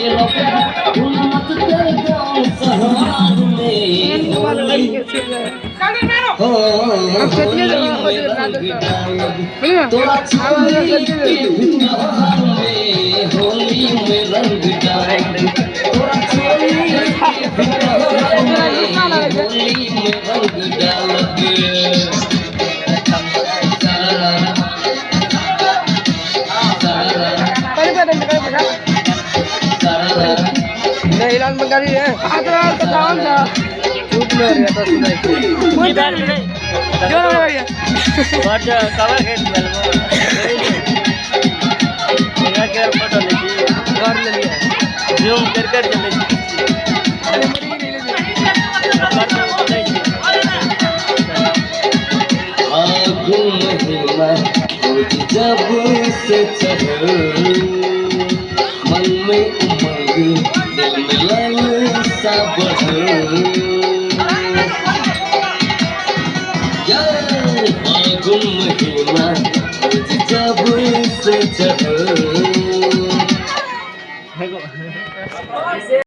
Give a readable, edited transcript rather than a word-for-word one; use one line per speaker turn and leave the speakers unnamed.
खेलब, धुन मचते गाँव शहर में होली। हो होली में रंग डालब तोरा चोली के भीतर में, होली में रंग डालब तोरा चोली के भीतर में, होली में रंग डालब।
बंगाली है चुप में रहता सुनाई जो भैया
कवर खेल के फोटो ले
घर ले लिया
जूम कर कर चले।
आगुन महिमा जब से चढ़